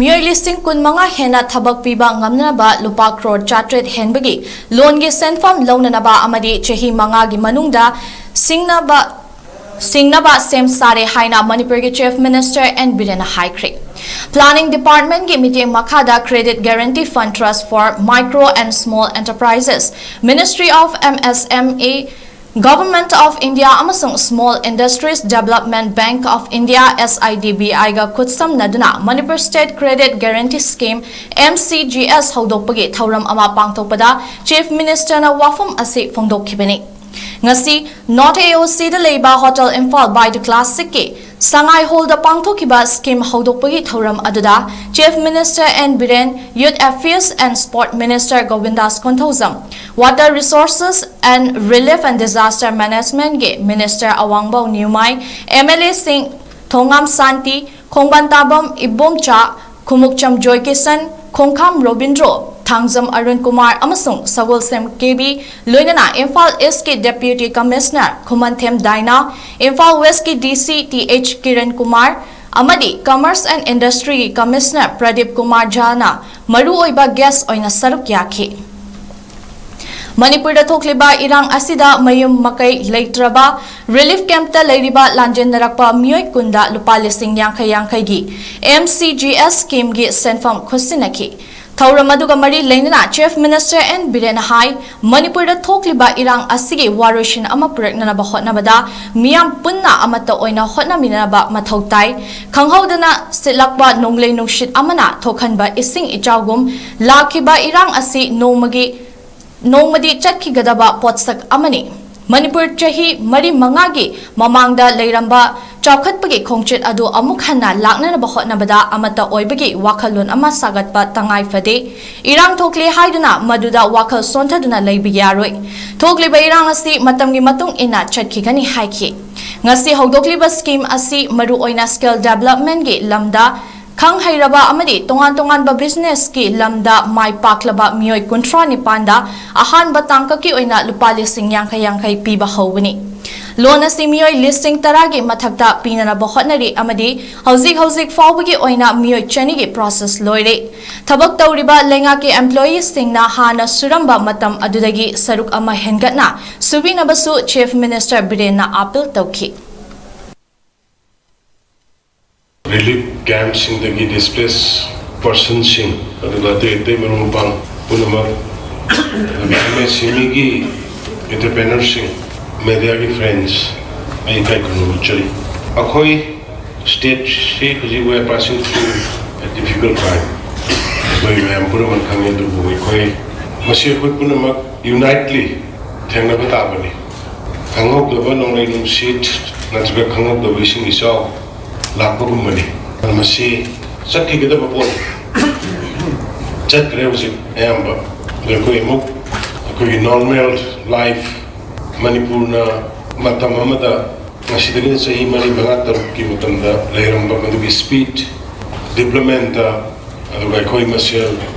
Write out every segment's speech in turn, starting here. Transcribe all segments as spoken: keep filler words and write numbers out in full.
ꯃꯤꯑꯣꯏ ꯂꯤꯁꯤꯡ ꯀꯨꯟꯃꯉꯥ ꯍꯦꯟꯅ ꯊꯕꯛ ꯄꯤꯕ ꯉꯝꯅꯅꯕ ꯂꯨꯄꯥ ꯀ꯭ꯔꯣꯔ ꯆꯥꯇ꯭ꯔꯦꯠ ꯍꯦꯟꯕꯒꯤ ꯂꯣꯟꯒꯤ ꯁꯦꯟꯐꯝ ꯂꯧꯅꯅꯕ ꯑꯃꯗꯤ ꯆꯍꯤ ꯃꯉꯥꯒꯤ ꯃꯅꯨꯡꯗ ꯁꯤꯡꯅꯕ ꯁꯤꯡꯅꯕ ꯁꯦꯝ ꯁꯥꯔꯦ ꯍꯥꯏꯅ ꯃꯅꯤꯄꯨꯔꯒꯤ Chief Minister N ꯕꯤꯔꯦꯟꯅ ꯍꯥꯏꯈ꯭ꯔꯦ꯫ Planning Departmentꯀꯤ ꯃꯤꯠꯌꯦꯡ ꯃꯈꯥꯗ Credit Guarantee Fund Trust for Micro and Small Enterprises, Ministry of M S M E, Government of India ꯑꯃꯁꯨꯡ Small Industries Development Bank of India, S I D B I ꯒ ꯈꯨꯠꯁꯝꯅꯗꯨꯅ Manipur State Credit Guarantee Scheme, M C G S, ꯍꯧꯗꯣꯛꯄꯒꯤ ꯊꯧꯔꯝ ꯑꯃ ꯄꯥꯡꯊꯣꯛꯄꯗ Chief Ministerꯅ ꯋꯥꯐꯝ ꯑꯁꯤ ꯐꯣꯡꯗꯣꯛꯈꯤꯕꯅꯤ꯫ ꯉꯁꯤ North A O Cꯗ ꯂꯩꯕ Hotel Imphal by the Classicꯀꯤ ꯁꯉꯥꯏ ꯍꯣꯜꯗ ꯄꯥꯡꯊꯣꯛꯈꯤꯕ scheme ꯍꯧꯗꯣꯛꯄꯒꯤ ꯊꯧꯔꯝ ꯑꯗꯨꯗ Chief Minister N Biren, Youth Affairs and Sport Minister ꯒꯣꯕꯤꯟꯗꯥꯁ Konthoujam, Water Resources and Relief and Disaster Managementꯀꯤ Minister ꯑꯋꯥꯡꯕꯧ ꯅ꯭ꯌꯨꯃꯥꯏ, M L Aꯁꯤꯡ ꯊꯣꯉꯥꯝ ꯁꯥꯟꯇꯤ, ꯈꯣꯡꯕꯥꯟ ꯇꯥꯕꯝ ꯏꯕꯣꯝꯆꯥ, ꯈꯨꯃꯨꯛꯆꯝ ꯖꯣꯏꯀꯤꯁꯟ, ꯈꯣꯡꯈꯥꯝ ꯔꯣꯕꯤꯟꯗ꯭ꯔꯣ, ꯊꯥꯡꯖꯝ ꯑꯔꯨꯟ ꯀꯨꯃꯥꯔ ꯑꯃꯁꯨꯡ ꯁꯒꯣꯜꯁꯦꯝ ꯀꯦ ꯕꯤ, ꯂꯣꯏꯅꯅ ꯏꯝꯐꯥꯜ ꯏꯁꯀꯤ Deputy Commissioner ꯈꯨꯃꯟꯊꯦꯝ ꯗꯥꯏꯅꯥ, ꯏꯝꯐꯥꯜ ꯋꯦꯁꯀꯤ D C T H Kiran Kumar ꯑꯃꯗꯤ Commerce and Industryꯒꯤ Commissioner Pradeep Kumar ꯖꯥꯅ ꯃꯔꯨꯑꯣꯏꯕ guest ꯑꯣꯏꯅ ꯁꯔꯨꯛ ꯌꯥꯈꯤ꯫ ꯃꯅꯤꯄꯨꯔꯗ ꯊꯣꯛꯂꯤꯕ ꯏꯔꯥꯡ ꯑꯁꯤꯗ ꯃꯌꯨꯝ ꯃꯀꯩ ꯂꯩꯇ꯭ꯔꯕ relief campꯇ ꯂꯩꯔꯤꯕ ꯂꯥꯟꯖꯦꯟꯅꯔꯛꯄ ꯃꯤꯑꯣꯏ ꯀꯨꯟꯗ ꯂꯨꯄꯥ ꯂꯤꯁꯤꯡ ꯌꯥꯡꯈꯩ ꯌꯥꯡꯈꯩꯒꯤ M C G S schemeꯒꯤ ꯁꯦꯟꯐꯝ ꯈꯨꯠꯁꯤꯟꯅꯈꯤ꯫ ꯊꯧꯔꯝ ꯑꯗꯨꯒ ꯃꯔꯤ ꯂꯩꯅꯅ Chief Minister N ꯕꯤꯔꯦꯟꯅ ꯍꯥꯏ, ꯃꯅꯤꯄꯨꯔꯗ ꯊꯣꯛꯂꯤꯕ ꯏꯔꯥꯡ ꯑꯁꯤꯒꯤ ꯋꯥꯔꯣꯏꯁꯤꯟ ꯑꯃ ꯄꯨꯔꯛꯅꯅꯕ ꯍꯣꯠꯅꯕꯗ ꯃꯤꯌꯥꯝ ꯄꯨꯟꯅ ꯑꯃꯠꯇ ꯑꯣꯏꯅ ꯍꯣꯠꯅꯃꯤꯟꯅꯅꯕ ꯃꯊꯧ ꯇꯥꯏ꯫ ꯈꯪꯍꯧꯗꯅ ꯁꯤꯠꯂꯛꯄ ꯅꯣꯡꯂꯩ ꯅꯨꯡꯁꯤꯠ ꯑꯃꯅ ꯊꯣꯛꯍꯟꯕ ꯏꯁꯤꯡ ꯏꯆꯥꯎꯒꯨꯝ ꯂꯥꯛꯈꯤꯕ ꯏꯔꯥꯡ ꯑꯁꯤ ꯅꯣꯡꯃꯒꯤ ꯅꯣꯡꯃꯗꯤ ꯆꯠꯈꯤꯒꯗꯕ ꯄꯣꯠꯁꯛ ꯑꯃꯅꯤ꯫ ꯃꯅꯤꯄꯨꯔ ꯆꯍꯤ ꯃꯔꯤ ꯃꯉꯥꯒꯤ ꯃꯃꯥꯡꯗ ꯂꯩꯔꯝꯕ ꯆꯥꯎꯈꯠꯄꯒꯤ ꯈꯣꯡꯆꯠ ꯑꯗꯨ ꯑꯃꯨꯛ ꯍꯟꯅ ꯂꯥꯛꯅꯅꯕ ꯍꯣꯠꯅꯕꯗ ꯑꯃꯠꯇ ꯑꯣꯏꯕꯒꯤ ꯋꯥꯈꯜꯂꯣꯟ ꯑꯃ ꯁꯥꯒꯠꯄ ꯇꯉꯥꯏ ꯐꯗꯦ꯫ ꯏꯔꯥꯡ ꯊꯣꯛꯂꯦ ꯍꯥꯏꯗꯨꯅ ꯃꯗꯨꯗ ꯋꯥꯈꯜ ꯁꯣꯟꯊꯗꯨꯅ ꯂꯩꯕ ꯌꯥꯔꯣꯏ꯫ ꯊꯣꯛꯂꯤꯕ ꯏꯔꯥꯡ ꯑꯁꯤ ꯃꯇꯝꯒꯤ ꯃꯇꯨꯡ ꯏꯟꯅ ꯆꯠꯈꯤꯒꯅꯤ ꯍꯥꯏꯈꯤ꯫ ꯉꯁꯤ ꯍꯧꯗꯣꯛꯂꯤꯕ scheme ꯑꯁꯤ ꯃꯔꯨꯑꯣꯏꯅ skill developmentꯀꯤ ꯂꯝꯗ ꯈꯪ ꯍꯩꯔꯕ ꯑꯃꯗꯤ ꯇꯣꯉꯥꯟ ꯇꯣꯉꯥꯟꯕ businessꯀꯤ ꯂꯝꯗ ꯃꯥꯏ ꯄꯥꯛꯂꯕ ꯃꯤꯑꯣꯏ ꯀꯨꯟꯊ꯭ꯔꯥ ꯅꯤꯄꯥꯟꯗ ꯑꯍꯥꯟꯕ ꯇꯥꯡꯀꯛꯀꯤ ꯑꯣꯏꯅ ꯂꯨꯄꯥ ꯂꯤꯁꯤꯡ ꯌꯥꯡꯈꯩ ꯌꯥꯡꯈꯩ ꯄꯤꯕ ꯍꯧꯕꯅꯤ꯫ ꯂꯣꯟ ꯑꯁꯤ ꯃꯤꯑꯣꯏ ꯂꯤꯁꯤꯡ ꯇꯔꯥꯒꯤ ꯃꯊꯛꯇ ꯄꯤꯅꯅꯕ ꯍꯣꯠꯅꯔꯤ ꯑꯃꯗꯤ ꯍꯧꯖꯤꯛ ꯍꯧꯖꯤꯛ ꯐꯥꯎꯕꯒꯤ ꯑꯣꯏꯅ ꯃꯤꯑꯣꯏ ꯆꯅꯤꯒꯤ ꯄ꯭ꯔꯣꯁꯦꯁ ꯂꯣꯏꯔꯦ꯫ ꯊꯕꯛ ꯇꯧꯔꯤꯕ ꯂꯩꯉꯥꯛꯀꯤ ꯑꯦꯝꯄ꯭ꯂꯣꯌꯤꯁꯁꯤꯡꯅ ꯍꯥꯟꯅ ꯁꯨꯔꯝꯕ ꯃꯇꯝ ꯑꯗꯨꯗꯒꯤ ꯁꯔꯨꯛ ꯑꯃ ꯍꯦꯟꯒꯠꯅ ꯁꯨꯕꯤꯅꯕꯁꯨ ꯆꯤꯐ ꯃꯤꯅꯤꯁꯇꯔ ꯕꯤꯔꯦꯟꯅ ꯑꯥꯄꯤꯜ ꯇꯧꯈꯤ꯫ ꯔꯤꯂꯤꯐ ꯀꯦꯝꯞꯁꯤꯡꯗꯒꯤ ꯗꯤꯁꯄ꯭ꯂꯦꯁ ꯄꯔꯁꯟꯁꯤꯡ, ꯑꯗꯨꯒ ꯑꯇꯩ ꯑꯇꯩ ꯃꯔꯨꯞ ꯃꯄꯥꯡ ꯄꯨꯝꯅꯃꯛ, ꯑꯗꯨꯒ ꯑꯦꯝ ꯑꯦꯁ ꯑꯦꯝ ꯏꯒꯤ ꯑꯦꯟꯇꯔꯄ꯭ꯔꯦꯅꯔꯁꯤꯡ, ꯃꯦꯗꯤꯌꯥꯒꯤ ꯐ꯭ꯔꯦꯟꯁ, ꯑꯩ ꯏꯀꯥꯏ ꯈꯨꯝꯅꯕ ꯎꯠꯆꯔꯤ꯫ ꯑꯩꯈꯣꯏ ꯁ꯭ꯇꯦꯠꯁꯤ ꯍꯧꯖꯤꯛ we are passing through a difficult time꯫ ꯑꯩꯈꯣꯏ ꯃꯌꯥꯝ ꯄꯨꯝꯅꯃꯛ ꯈꯪꯉꯤ, ꯑꯗꯨꯕꯨ ꯑꯩꯈꯣꯏ ꯃꯁꯤ ꯑꯩꯈꯣꯏ ꯄꯨꯝꯅꯃꯛ ꯌꯨꯅꯥꯏꯠꯂꯤ ꯊꯦꯡꯅꯕ ꯇꯥꯕꯅꯤ꯫ ꯈꯪꯍꯧꯗꯕ ꯅꯣꯡꯂꯩ ꯅꯨꯡꯁꯤꯠ ꯅꯠꯇ꯭ꯔꯒ ꯈꯪꯍꯧꯗꯕ ꯏꯁꯤꯡ ꯏꯆꯥꯎ ꯂꯥꯛꯄꯒꯨꯝꯕꯅꯤ꯫ ꯃꯁꯤ ꯆꯠꯈꯤꯒꯗꯕ ꯄꯣꯠ ꯆꯠꯈ꯭ꯔꯦ ꯍꯧꯖꯤꯛ ꯑꯌꯥꯝꯕ꯫ ꯑꯗꯣ ꯑꯩꯈꯣꯏ ꯑꯃꯨꯛ ꯑꯩꯈꯣꯏꯒꯤ ꯅꯣꯔꯃꯦꯜ ꯂꯥꯏꯐ, ꯃꯅꯤꯄꯨꯔꯅ ꯃꯇꯝ ꯑꯃꯗ ꯉꯁꯤꯗꯒꯤꯅ ꯆꯍꯤ ꯃꯔꯤ, ꯃꯉꯥ, ꯇꯔꯨꯛꯀꯤ ꯃꯇꯝꯗ ꯂꯩꯔꯝꯕ ꯃꯗꯨꯒꯤ ꯁ꯭ꯄꯤꯠ ꯗꯤꯕ꯭ꯂꯞꯃꯦꯟꯇ, ꯑꯗꯨꯒ ꯑꯩꯈꯣꯏ ꯃꯁꯦꯜ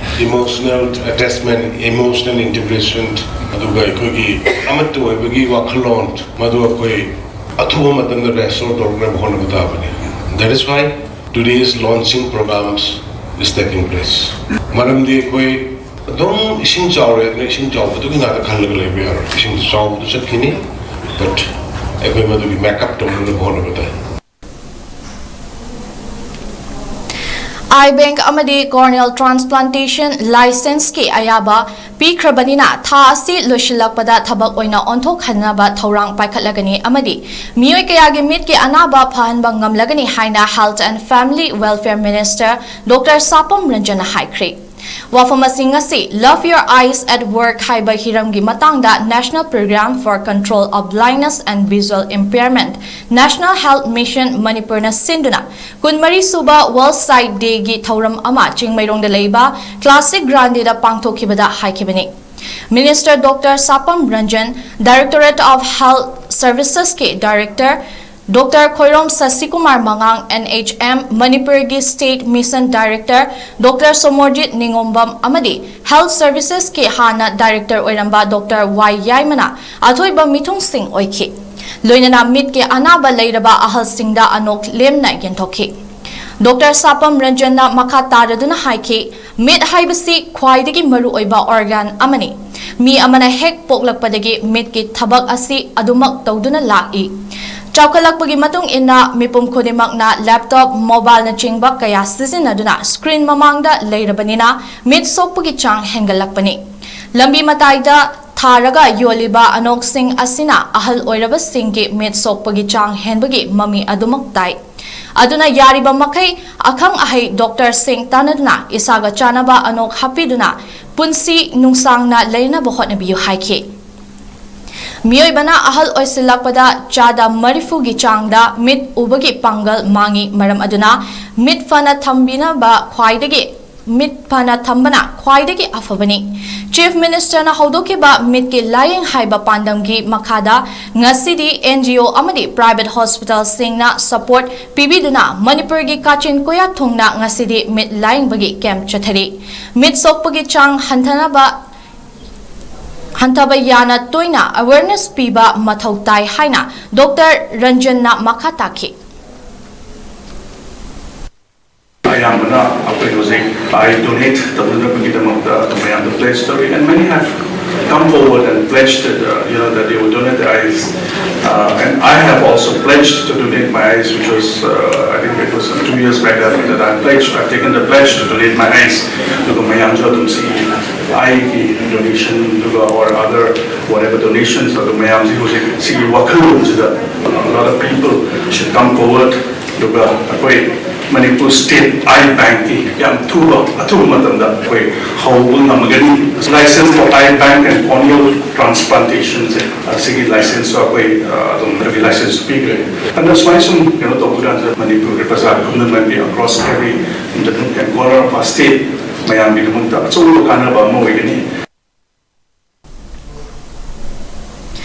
ꯏꯃꯣꯁꯅꯦꯜ ꯑꯦꯇꯦꯆꯃꯦꯟ, ꯏꯃꯣꯁꯅꯦꯜ ꯏꯟꯇꯤꯒ꯭ꯔꯦꯁꯟ, ꯑꯗꯨꯒ ꯑꯩꯈꯣꯏꯒꯤ ꯑꯃꯠꯇ ꯑꯣꯏꯕꯒꯤ ꯋꯥꯈꯜꯂꯣꯟ, ꯃꯗꯨ ꯑꯩꯈꯣꯏ ꯑꯊꯨꯕ ꯃꯇꯝꯗ ꯔꯦꯁꯇꯣꯔ ꯇꯧꯔꯛꯅꯕ ꯍꯣꯠꯅꯕ ꯇꯥꯕꯅꯤ꯫ That is why today's launching programs is taking place. ꯃꯔꯝꯗꯤ ꯑꯩꯈꯣꯏ ꯑꯗꯨꯝ ꯏꯁꯤꯡ ꯆꯥꯎꯔꯦ ꯑꯗꯨꯅ ꯏꯁꯤꯡ ꯆꯥꯎꯕꯗꯨꯒꯤ ꯉꯥꯛꯇ ꯈꯜꯂꯒ ꯂꯩꯕ ꯌꯥꯔꯣꯏ꯫ ꯏꯁꯤꯡ ꯆꯥꯎꯕꯗꯨ ꯆꯠꯈꯤꯅꯤ, but ꯑꯩꯈꯣꯏ ꯃꯗꯨꯒꯤ ꯃꯦꯀꯞ ꯇꯧꯅꯅꯕ ꯍꯣꯠꯅꯕ ꯇꯥꯏ꯫ ꯑꯥꯏ ꯕꯦꯡꯛ ꯑꯃꯗꯤ ꯀꯣꯔꯅꯤꯌꯦꯜ ꯇ꯭ꯔꯥꯟꯁꯄ꯭ꯂꯥꯟꯇꯦꯁꯟ ꯂꯥꯏꯁꯦꯟꯁꯀꯤ ꯑꯌꯥꯕ ꯄꯤꯈ꯭ꯔꯕꯅꯤꯅ, ꯊꯥ ꯑꯁꯤ ꯂꯣꯏꯁꯤꯜꯂꯛꯄꯗ ꯊꯕꯛ ꯑꯣꯏꯅ ꯑꯣꯟꯊꯣꯛꯍꯟꯅꯕ ꯊꯧꯔꯥꯡ ꯄꯥꯏꯈꯠꯂꯒꯅꯤ ꯑꯃꯗꯤ ꯃꯤꯑꯣꯏ ꯀꯌꯥꯒꯤ ꯃꯤꯠꯀꯤ ꯑꯅꯥꯕ ꯐꯍꯟꯕ ꯉꯝꯂꯒꯅꯤ ꯍꯥꯏꯅ Health and Family Welfare Minister Doctor ꯁꯥꯄꯝ ꯔꯟꯖꯟꯅ ꯍꯥꯏꯈ꯭ꯔꯦ꯫ ꯋꯥꯐꯝ ꯑꯁꯤ ꯉꯁꯤ Love Your Eyes at Work ꯍꯥꯏꯕ ꯍꯤꯔꯝꯒꯤ ꯃꯇꯥꯡꯗ National Program for Control of Blindness and Visual Impairment, National Health Mission ꯃꯅꯤꯄꯨꯔꯅ ꯁꯤꯟꯗꯨꯅ ꯀꯨꯟꯃꯔꯤ ꯁꯨꯕ World Sight Dayꯒꯤ ꯊꯧꯔꯝ ꯑꯃ ꯆꯤꯡꯃꯩꯔꯣꯡꯗ ꯂꯩꯕ Classic Grandeꯗ ꯄꯥꯡꯊꯣꯛꯈꯤꯕꯗ ꯍꯥꯏꯈꯤꯕꯅꯤ꯫ Minister Doctor ꯁꯥꯄꯝ Ranjan, Directorate of Health Servicesꯀꯤ Director Doctor Khoirom ꯁꯁꯤꯀꯨꯃꯥꯔ ꯃꯉꯥꯡ, N H M ꯃꯅꯤꯄꯨꯔꯒꯤ State Mission Director Doctor Somorjit ꯅꯤꯉꯣꯝꯕꯝ ꯑꯃꯗꯤ Health Servicesꯀꯤ ꯍꯥꯟꯅ Director ꯑꯣꯏꯔꯝꯕ Doctor ꯋꯥꯏ ꯌꯥꯏꯃꯅ ꯑꯊꯣꯏꯕ ꯃꯤꯊꯨꯡꯁꯤꯡ ꯑꯣꯏꯈꯤ꯫ ꯂꯣꯏꯅꯅ ꯃꯤꯠꯀꯤ ꯑꯅꯥꯕ ꯂꯩꯔꯕ ꯑꯍꯜꯁꯤꯡꯗ ꯑꯅꯣꯛ ꯂꯦꯝꯅ ꯌꯦꯟꯊꯣꯛꯈꯤ꯫ ꯗꯣꯛꯇꯔ ꯁꯥꯄꯝ ꯔꯟꯖꯟꯅ ꯃꯈꯥ ꯇꯥꯔꯗꯨꯅ ꯍꯥꯏꯈꯤ, ꯃꯤꯠ ꯍꯥꯏꯕꯁꯤ ꯈ꯭ꯋꯥꯏꯗꯒꯤ ꯃꯔꯨꯑꯣꯏꯕ organ ꯑꯃꯅꯤ꯫ ꯃꯤ ꯑꯃꯅ ꯍꯦꯛ ꯄꯣꯛꯂꯛꯄꯗꯒꯤ ꯃꯤꯠꯀꯤ ꯊꯕꯛ ꯑꯁꯤ ꯑꯗꯨꯃꯛ ꯇꯧꯗꯨꯅ ꯂꯥꯛꯏ꯫ ꯆꯥꯎꯈꯠꯂꯛꯄꯒꯤ ꯃꯇꯨꯡ ꯏꯟꯅ ꯃꯤꯄꯨꯝ ꯈꯨꯗꯤꯡꯃꯛꯅ laptop, mobileꯅꯆꯤꯡꯕ ꯀꯌꯥ ꯁꯤꯖꯤꯟꯅꯗꯨꯅ screen ꯃꯃꯥꯡꯗ ꯂꯩꯔꯕꯅꯤꯅ ꯃꯤꯠ ꯁꯣꯛꯄꯒꯤ ꯆꯥꯡ ꯍꯦꯟꯒꯠꯂꯛꯄꯅꯤ꯫ ꯂꯝꯕꯤ ꯃꯇꯥꯏꯗ ꯊꯥꯔꯒ ꯌꯣꯜꯂꯤꯕ ꯑꯅꯣꯛꯁꯤꯡ ꯑꯁꯤꯅ ꯑꯍꯜ ꯑꯣꯏꯔꯕꯁꯤꯡꯒꯤ ꯃꯤꯠ ꯁꯣꯛꯄꯒꯤ ꯆꯥꯡ ꯍꯦꯟꯕꯒꯤ ꯃꯃꯤ ꯑꯗꯨꯃꯛ ꯇꯥꯏ꯫ ꯑꯗꯨꯅ ꯌꯥꯔꯤꯕ ꯃꯈꯩ ꯑꯈꯪ ꯑꯍꯩ ꯗꯣꯛꯇꯔꯁꯤꯡ ꯇꯥꯟꯅꯗꯨꯅ ꯏꯁꯥꯒ ꯆꯥꯟꯅꯕ ꯑꯅꯣꯛ ꯍꯥꯞꯄꯤꯗꯨꯅ ꯄꯨꯟꯁꯤ ꯅꯨꯡꯁꯥꯡꯅ ꯂꯩꯅꯕ ꯍꯣꯠꯅꯕꯤꯌꯨ ꯍꯥꯏꯈꯤ꯫ ꯃꯤꯑꯣꯏꯕꯅ ꯑꯍꯜ ꯑꯣꯏꯁꯤꯜꯂꯛꯄꯗ ꯆꯥꯗ ꯃꯔꯤꯐꯨꯒꯤ ꯆꯥꯡꯗ ꯃꯤꯠ ꯎꯕꯒꯤ ꯄꯥꯡꯒꯜ ꯃꯥꯡꯏ꯫ ꯃꯔꯝ ꯑꯗꯨꯅ ꯃꯤꯠ ꯐꯅ ꯊꯝꯕꯤꯅꯕ ꯈ꯭ꯋꯥꯏꯗꯒꯤ ꯃꯤꯠ ꯐꯅ ꯊꯝꯕꯅ ꯈ꯭ꯋꯥꯏꯗꯒꯤ ꯑꯐꯕꯅꯤ꯫ Chief Ministerꯅ ꯍꯧꯗꯣꯛꯈꯤꯕ ꯃꯤꯠꯀꯤ ꯂꯥꯌꯦꯡ ꯍꯥꯏꯕ ꯄꯥꯟꯗꯝꯒꯤ ꯃꯈꯥꯗ ꯉꯁꯤꯗꯤ NGO ꯑꯃꯗꯤ private hospitalꯁꯤꯡꯅ support ꯄꯤꯕꯤꯗꯨꯅ ꯃꯅꯤꯄꯨꯔꯒꯤ ꯀꯥꯆꯤꯟ ꯀꯣꯌꯥ ꯊꯨꯡꯅ ꯉꯁꯤꯗꯤ ꯃꯤꯠ ꯂꯥꯌꯦꯡꯕꯒꯤ camp ꯆꯠꯊꯔꯤ꯫ ꯃꯤꯠ ꯁꯣꯛꯄꯒꯤ ꯆꯥꯡ ꯍꯟꯊꯅꯕ, ꯍꯟꯊꯕ ꯌꯥꯅ ꯇꯣꯏꯅ awareness ꯄꯤꯕ ꯃꯊꯧ ꯇꯥꯏ ꯍꯥꯏꯅ ꯗꯣꯛꯇꯔ ꯔꯟꯖꯟꯅ ꯃꯈꯥ ꯇꯥꯈꯤ꯫ ꯑꯌꯥꯝꯕꯅ ꯑꯩꯈꯣꯏ ꯍꯧꯖꯤꯛ eye donate ꯇꯧꯅꯅꯕꯒꯤꯗꯃꯛꯇ ꯑꯗꯨꯝ ꯃꯌꯥꯝꯗ pledge ꯇꯧꯔꯤ, and many have come forward and pledged that, uh, you know, that they will donate their eyes. Uh, and I have also pledged to donate my eyes, which was, uh, I think it was some two years back that, that I pledged, I've taken the pledge to donate my eyes. ꯑꯗꯨꯒ ꯃꯌꯥꯝꯁꯨ ꯑꯗꯨꯝ ꯁꯤ eyeꯒꯤ donation ꯑꯗꯨꯒ or other whatever donations ꯑꯗꯨ ꯃꯌꯥꯝꯁꯤ ꯍꯧꯖꯤꯛ ꯁꯤꯒꯤ ꯋꯥꯈꯜꯂꯣꯟꯁꯤꯗ a lot of people should come forward. ꯑꯗꯨꯒ ꯑꯩꯈꯣꯏ ꯃꯅꯤꯄꯨꯔ State Eye Bankꯀꯤ ꯌꯥꯝ ꯊꯨꯕ, ꯑꯊꯨꯕ ꯃꯇꯝꯗ ꯑꯩꯈꯣꯏ ꯍꯧꯕ ꯉꯝꯃꯒꯅꯤ꯫ License for eye bank and corneal transplantationꯁꯦ, ꯑꯁꯤꯒꯤ licenseꯁꯨ ꯑꯩꯈꯣꯏ, ꯑ, ꯑꯗꯨꯝ ꯑꯩꯈꯣꯏꯒꯤ license ꯄꯤꯈ꯭ꯔꯦ꯫ ꯑꯗꯣ ꯁꯨꯃꯥꯏꯅ ꯁꯨꯝ ꯀꯩꯅꯣ ꯇꯧꯕ ꯀꯥꯟꯁꯤꯗ ꯃꯅꯤꯄꯨꯔꯒꯤ ꯄ꯭ꯔꯖꯥ ꯄꯨꯝꯅꯃꯛꯀꯤ across every in the nook and corner of our state ꯃꯌꯥꯝꯒꯤꯗꯃꯛꯇ ꯑꯆꯧꯕ ꯀꯥꯟꯅꯕ ꯑꯃ ꯑꯣꯏꯒꯅꯤ꯫